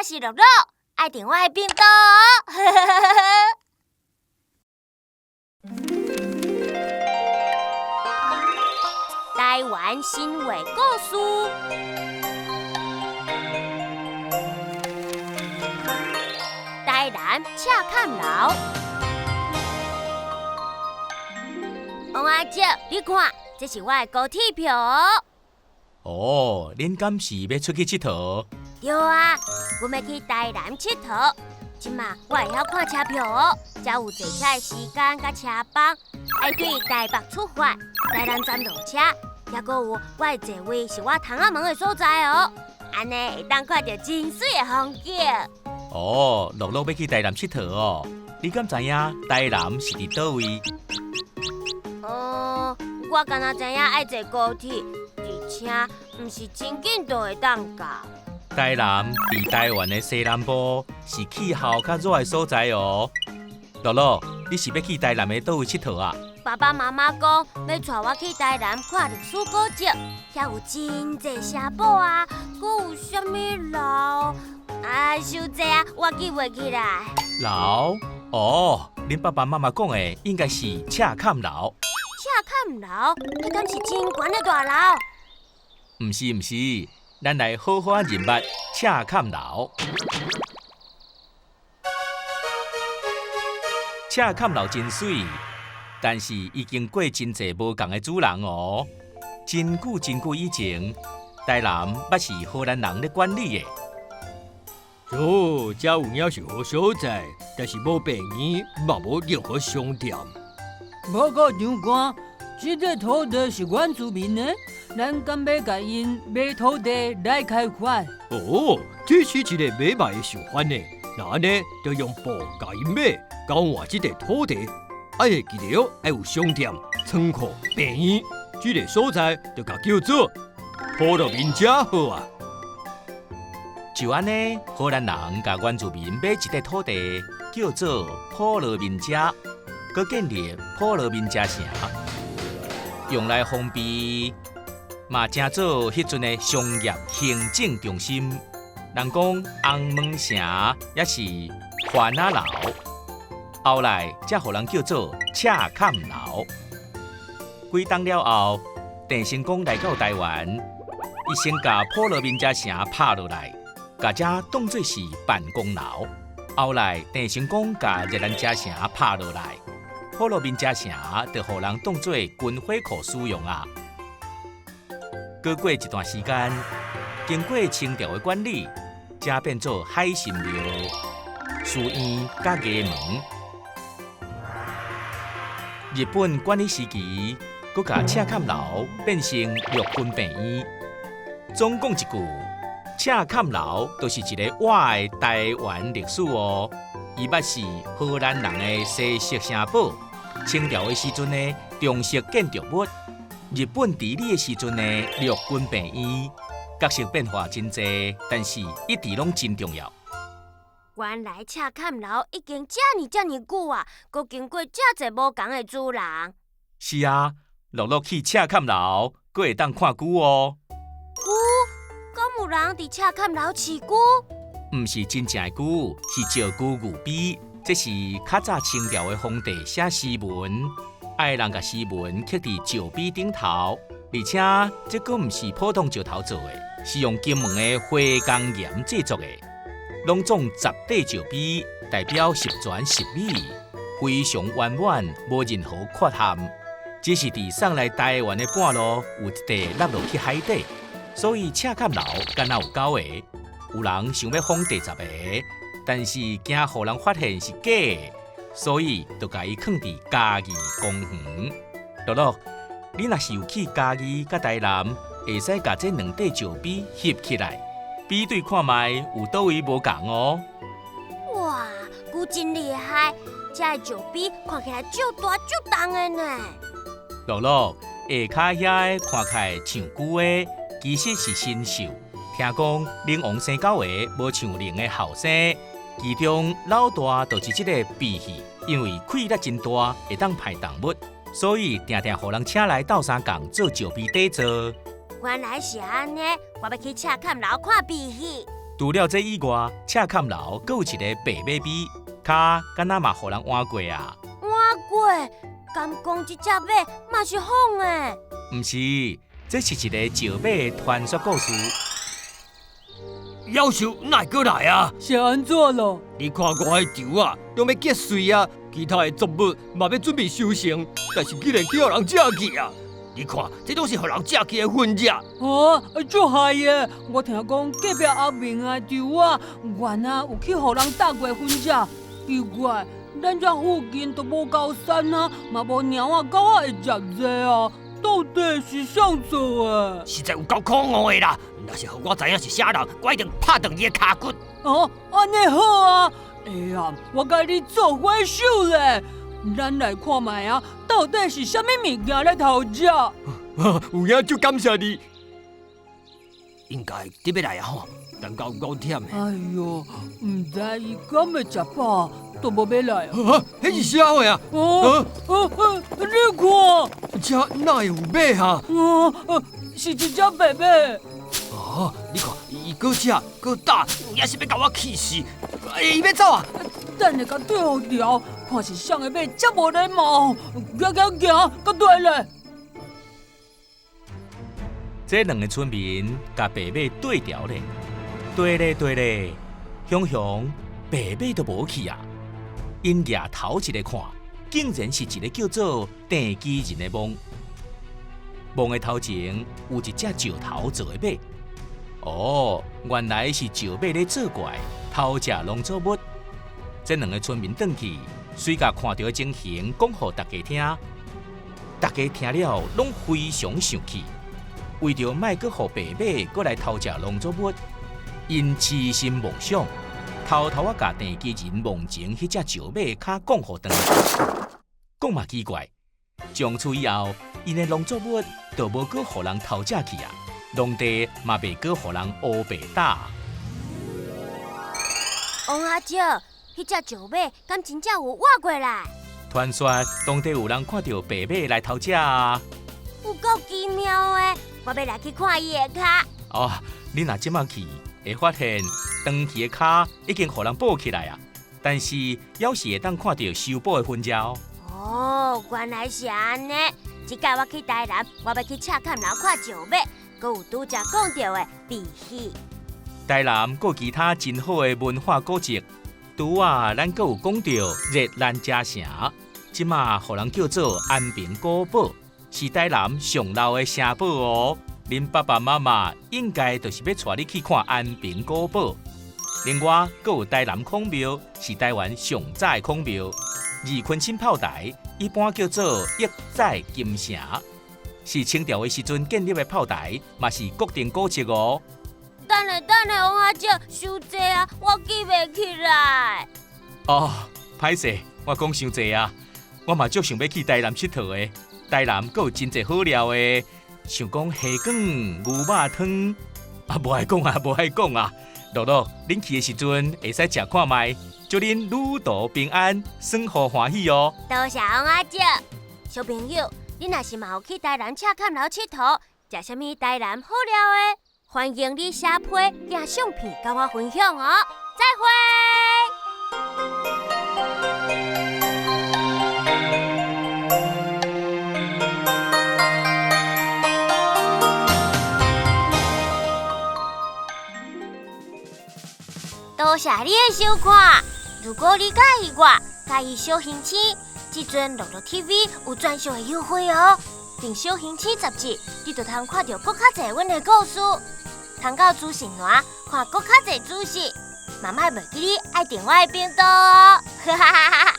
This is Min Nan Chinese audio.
我是樂樂，愛訂我的頻道哦。台灣神話故事，台南赤崁樓。王阿叔，你看，這是我的高鐵票哦。哦，恁敢是欲出去𨑨迌？對啊，阮欲去台南𨑨迌。這馬我會曉看車票哦，遮有坐車的時間佮車班，愛對台北出發，台南站落車，猶閣有我的座位是我窗仔門的所在哦，按呢會當看著真媠的風景。哦，樂樂欲去台南𨑨迌哦，你敢知影台南是佇佗位？我敢若知影愛坐高鐵，而且毋是真緊就會當到。台南佇台灣的西南部，是氣候較熱的所在哦。樂樂，你是欲去台南的佗位𨑨迌啊？爸爸媽媽講欲帶我去台南看歷史古蹟，遐有真濟城堡啊，閣有啥物樓啊？傷濟啊，我記袂起來。樓？哦，恁爸爸媽媽講的應該是赤崁樓。赤崁樓？彼敢是真懸的大樓？毋是毋是，咱來好好仔認捌赤崁樓。赤崁樓真媠，但是伊經過真濟無仝的主人哦。真久真久以前，台南捌是荷蘭人咧管理的。哦，這有影是好所在，但是無病院，嘛無任何商店。報告長官，這個土地是原住民的，咱敢欲共𪜶買土地來開發？哦，這是一個袂䆀的想法呢。若按呢，就用布共𪜶買，交換這塊土地。愛會記得愛有商店、倉庫、病院，這個所在就共叫做普羅民遮好啊。就按呢，荷蘭人共原住民買一塊土地，叫做普羅民遮，閣建立普羅民遮城，用來防備，嘛成做彼陣的商業行政中心。人講紅毛城也是番仔樓，後來才予人叫做赤崁樓。幾冬了後，鄭成功來到台灣，伊先共普羅民遮城拍落來，共遮當做是辦公樓。後來鄭成功共熱蘭遮城拍落來，普羅民遮城就予人當做軍火庫使用啊。閣過一段時間，經過清朝的管理，才變做海神廟、書院佮衙門。日本管理時期，閣共赤崁樓變成陸軍病院。總講一句，赤崁樓就是一个活的台灣歷史哦。伊捌是荷蘭人的西式城堡，清朝的時陣呢，中式建築物；日本治理的時陣呢，陸軍病院。角色變化真濟，但是一直攏真重要。原來赤崁樓已經遮爾遮爾久啊，閣經過遮濟無仝的主人。是啊，樂樂去赤崁樓，閣會當看龜哦。龜？敢有人佇赤崁樓飼龜？毋是真正的龜，是石龜墓碑。這是較早清朝的皇帝寫詩文，愛人共詩文刻佇石碑頂頭，而且這閣毋是普通石頭做的，是用金門的花崗岩製作的。攏總十塊石碑，代表十全十美，非常圓滿，無任何缺陷。只是佇送來台灣的半路，有一塊落落去海底，所以赤崁樓敢若有九個。有人想欲仿第十個，但是驚予人發現是假的，所以就共伊囥佇嘉義公園。樂樂，你若是有去嘉義佮台南，會使共這兩塊石碑翕起來，比對看覓有佗位無仝哦。哇，龜真厲害！這个石碑看起來足大足重的呢。樂樂，下跤遐个看起來像龜的，其實是神獸。聽講靈王生九个，無像靈的後生，其中老大就是這个貔貅，因為氣力真大，會當排動物，所以定定予人請來鬥相共做石碑底座。原來是按呢，我欲去赤崁樓看貔貅。除了這以外，赤崁樓閣有一个白馬鱉，跤敢若嘛予人換過啊？換過？敢講這隻馬嘛是仿的？毋是，這是一个石馬的傳說故事。夭壽哪會閣來啊？是按怎咯？你看我彼場啊，都欲結穗啊，其他的作物嘛欲準備收成，但是竟然去予人食去啊！你看，這攏是予人食去的痕跡。啊，足害的！我聽講隔壁阿明的場啊，原來有去予人踏過痕跡。奇怪，咱這附近都無高山啊，嘛無貓仔狗仔會食這啊，到底是誰做的？實在有夠可惡的啦！若是予我知影是啥人，我一定拍斷伊的跤骨。哦，按呢好啊！哎呀，我共你做伙手咧。咱來看覓啊，到底是啥物物件咧偷食？有影就感謝你。應該得欲來啊吼，等到有夠忝的。哎喲，毋知伊敢會食飽，都無欲來啊！彼是啥貨啊？哦哦哦！你看，這哪會有馬啊？哦，是一隻白馬。哦，你看，伊閣食閣打，有影是欲共我氣死！欸，伊欲走啊！等下共對予牢，看是啥的馬遮無禮貌，行行行，閣對咧。這兩个村民共白馬對調咧，對咧對咧，雄雄白馬都無去啊！𪜶舉頭一个看，竟然是一个叫做鄭基仁的墓。墓的頭前有一隻石頭做的馬。哦，原來是石馬咧作怪，偷食農作物。這兩个村民轉去，隨共看著的情形講予大家聽，大家聽了攏非常生氣。為著莫閣予白馬閣來偷食農作物，𪜶癡心妄想，偷偷仔共鄭基仁墓前彼隻石馬跤摃予斷。講嘛奇怪，從此以後，𪜶的農作物就無閣予人偷食去啊，農地嘛袂閣予人烏白打。王阿叔，彼隻石馬敢真正有活過來？傳說當地有人看著白馬來偷食啊！有夠奇妙的，我欲來去看伊的跤。哦，你若這馬去，會發現斷去的跤已經予人補起來啊，但是猶是會當看著修補的痕跡哦。哦，原來是按呢。這擺我去台南，我欲去赤崁樓看石馬，閣有拄才講著的碧璽。台南閣有其他真好的文化古蹟，拄仔咱閣有講著熱蘭遮城，這馬予人叫做安平古堡，是台南上老的城堡哦。恁爸爸媽媽應該就是欲帶你去看安平古堡。另外，閣有台南孔廟，是台灣上早的孔廟。二坤新炮台一般叫做億載金城，是清朝的時陣建立的炮台，嘛是國定古蹟哦。等下等下，王阿叔，傷濟啊，我記袂起來。哦，歹勢，我講傷濟啊，我嘛足想欲去台南𨑨迌的。台南閣有真濟好料的，像講蝦卷、牛肉湯，啊，無愛講啊，無愛講啊。樂樂，恁去的時陣會使食看覓，祝恁旅途平安，生活歡喜哦。多謝王阿叔，小朋友，你若是嘛有去台南赤崁樓𨑨迌，食啥物台南好料的，歡迎你寫批寄相片佮我分享哦。再會。多謝你的收看。如果你佮意我，佮意小星星，這陣樂樂 TV 有專屬的優惠哦。訂小星星雜誌，你就通看著閣較濟阮的故事，通到資訊欄看閣較濟資訊。嘛莫袂記得愛訂我的頻道哦。哈哈哈哈。